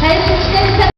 Хәерле кичләр, исән.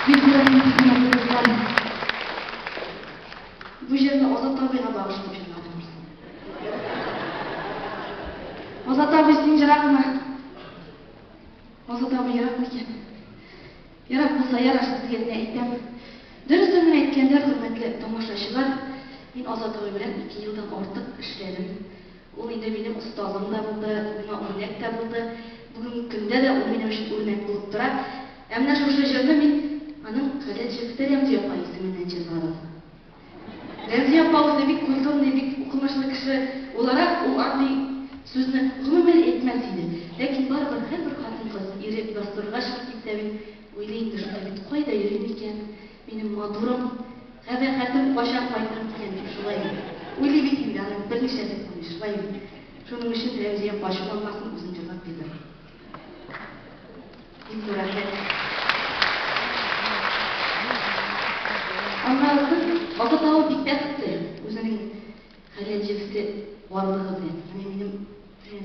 Бик зур рәхмәт хөрмәтле дуслар. Бу җырны Азат абыйга багышлап җырладым. Азат абый, син еракмы? Азат абый ерак микән? Ерак булса ярар, сезгә генә әйтәм. Дөресен генә әйткәндә, хөрмәтле тамашачылар, мин Азат абый белән 2 елдан артык эшләдем. Ул инде минем остазым да булды, миңа үрнәк тә булды. Бүгенге көндә дә ул минем өчен үрнәк булып тора. Ә менә шушы җырны мин аның хәләл җефете Рәмзия апа исеменнән җырладым. Рәмзия апа үзе бик культурный, бик укымышлы кеше буларак, ул андый сүзне гомумән әйтмәс иде. Ләкин барыбер һәрбер хатын-кыз ире гастрольгә чыгып китсә бит, уйлый инде, шулай бит, кайда йөри микән минем матурым, кабахәтем кайчан кайтыр микән дип, шулай бит. Уйлый бит инде, аны бернишләтеп булмый, шулай бит. Шуның өчен Рәмзия апа ачуланмасын, үзем җырлап бирдем.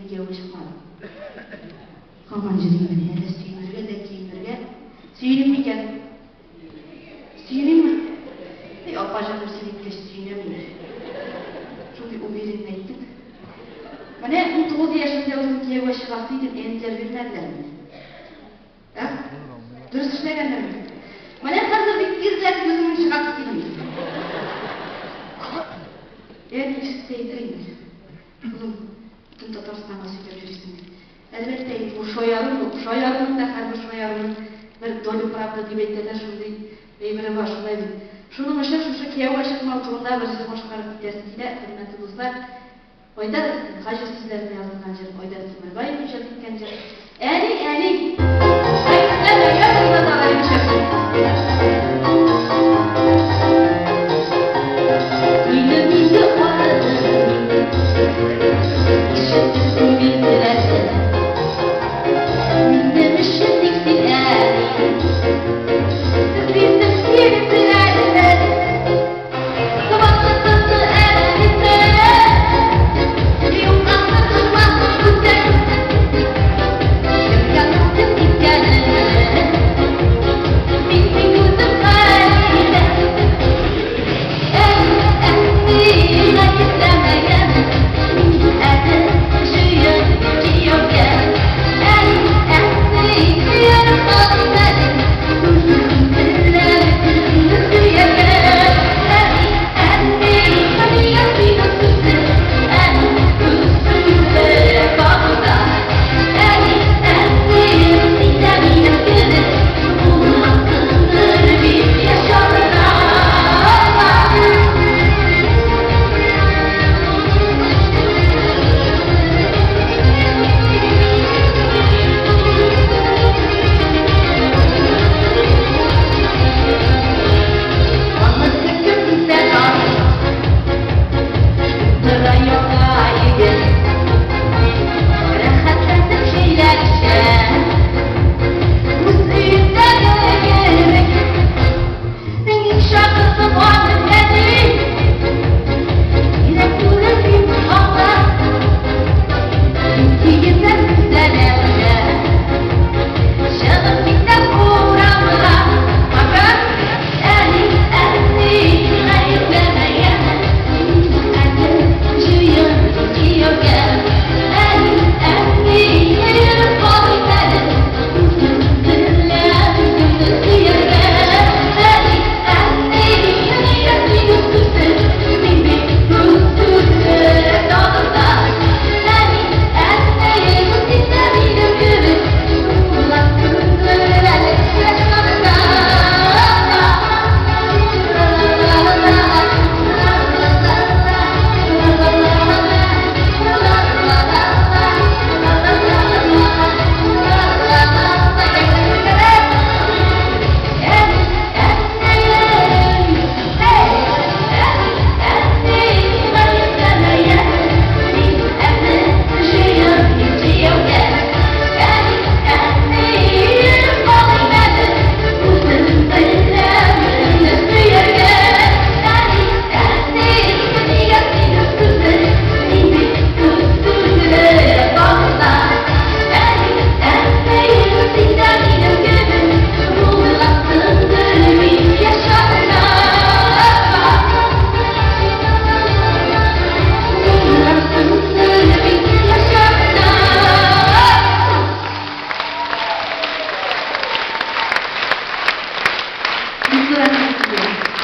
мин кияүгә чыкмадым. Һаман йөрим менә, әле сөенергә дә киенергә. Сөеним микән? Сөенимме? Әй, апа җаным, син әйткәч сөенәм инде. Шундый уверенно әйттең. Менә 19 яшемдә үзем кияүгә чыгасы идем, әниләр бирмәделәр мине. Ә? Дөрес эшләгәннәрме? Менә хәзер бик тизрәк үземнең чыгасы килми. Әни ишетсә әйтер инде. Улым, бөтен Татарстанга сөйләп йөрисең бит. Әлбәттә инде, бу шаяру бу. Шаяруның да һәрбер шаяруның бер доля правды дип әйтәләр, шундый әйбере бар, шулай бит. Шуның өчен шушы кияүгә чыкмау турында бер җыр башкарып китәсе килә, хөрмәтле дуслар. Айдар Хаҗи сүзләренә язылган җыр, Айдар Тимербаев иҗат иткән җыр. Әни, әни! Минем инде арыдым, ишетеп мин теләсен. Минем өчен тик син әни. Эзлисең син теләсен. Вакытысы әнисе. Юкасы тормасы күзең. Кемгә кем киткәнен. Мин син күзем хәлидә. Әни, әни, гаепләмәгән. Мин әле җыен кияүгә. Әни, әни, яратмадым әле. Күзем телләр сөяргә. Әни, әни, нигә син үстерсең? Әни, үстерде бабада. Әни, әни, син дә минем кебек булгансыңдыр бит яшь чагында. Анысы кем дисәң, Утыра яңа егет. Рәхәтләнеп чәйләр эчә. Үз өендәге кебек. Мин чакырдым аны әни. Кирәк түгел бит аңа. Тигезләп сәләмгә. Чыгып киттем урамга. Пока. Әни, әни, гаепләмәгән. Мин әле җыен кияүгә. Әни, әни, йөреп калыйм әле. Үзем белән үземне сөяргә. Әни, әни, нигә син үстерсең? Мин бит үстерде тагын да. Әни, әни, син дә минем кебек булгансыңдыр әле яшь чагында. Бик зур рәхмәт сезгә.